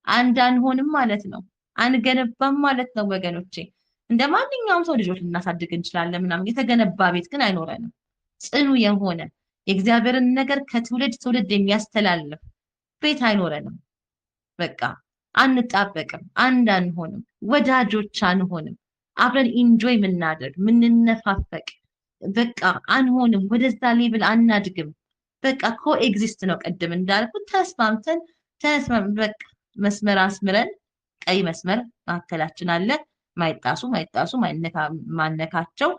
አንድ አንሆንም ማለት ነው። አንገነባም ማለት ነው ወገኖቼ። እንደ ማንኛውም ሰው ልጆች ልናሳድግ እንችላለን ምናምን፣ የተገነባ ቤት ግን አይኖረንም። ጽኑ የሆነ የእግዚአብሔርን ነገር ከትውልድ ትውልድ የሚያስተላልፍ ቤት አይኖረንም። በቃ አንጣበቅም፣ አንድ አንሆንም፣ ወዳጆች አንሆንም፣ አብረን enjoy የምናደርግ ምንነፋፈቅ በቃ አንሆንም። ወደዛ level አናድግም። በቃ coexist ነው። ቅድም እንዳልኩት ተስማምተን በቃ መስመር አስምረን ቀይ መስመር መካከላችን አለ። ማይጣሱ ማይጣሱ ማነካቸው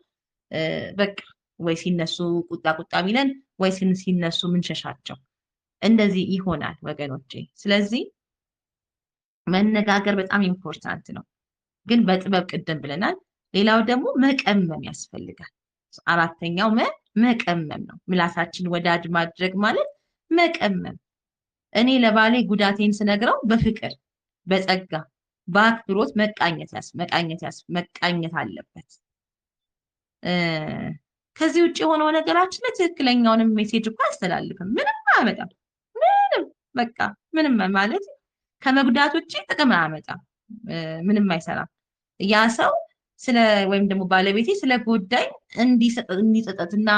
በቃ ወይ ሲነሱ ቁጣ ቁጣ ሚለን ወይ ሲነሱ ምንሸሻቸው እንደዚህ ይሆናል ወገኖቼ። ስለዚህ መነጋገር በጣም important ነው፣ ግን በጥበብ ቅድም ብለናል። ሌላው ደግሞ መቀመም ያስፈልጋል። አራተኛው መቀመም ነው። ምላሳችን ወዳጅ ማድረግ ማለት መቀመም። እኔ ለባሌ ጉዳቴን ስነግረው በፍቅር በጸጋ በአክብሮት መቃኘት አለበት። ከዚህ ውጭ የሆነው ነገራችን ላይ ትክክለኛውንም message እኮ አያስተላልፍም። ምንም አያመጣም። ምንም በቃ ምንም ማለት ከመጉዳት ውጭ ጥቅም አያመጣም። ምንም አይሰራም። ያ ሰው ስለ ወይም ደግሞ ባለቤቴ ስለ ጎዳኝ እንዲጸጸትና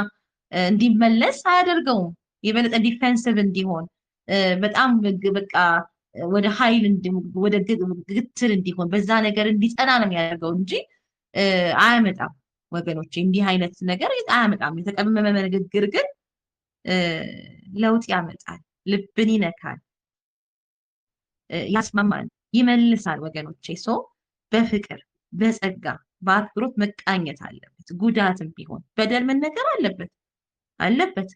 እንዲመለስ አያደርገውም። የበለጠ defensive እንዲሆን በጣም በቃ ወደ ኃይል ወደ ግትር እንዲሆን በዛ ነገር እንዲጸና ነው የሚያደርገው እንጂ አያመጣም ወገኖቼ። እንዲህ አይነት ነገር አያመጣም። የተቀመመ ንግግር ግን ለውጥ ያመጣል፣ ልብን ይነካል፣ ያስማማል፣ ይመልሳል ወገኖቼ። So በፍቅር በጸጋ በአክብሮት መቃኘት አለበት። ጉዳትም ቢሆን በደል መነገር አለበት አለበት።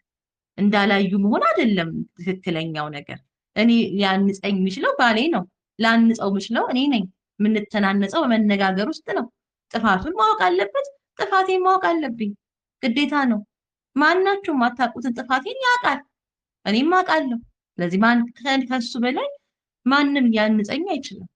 እንዳላዩ መሆን አይደለም ትክክለኛው ነገር። እኔ ሊያንጸኝ የሚችለው ባሌ ነው። ላንጸው የምችለው እኔ ነኝ። የምንተናነጸው በመነጋገር ውስጥ ነው። ጥፋቱን ማወቅ አለበት፣ ጥፋቴን ማወቅ አለብኝ። ግዴታ ነው። ማናችሁም የማታውቁትን ጥፋቴን ያውቃል፣ እኔም አውቃለሁ። ስለዚህ ማን ከሱ በላይ ማንም ሊያንጸኝ አይችልም።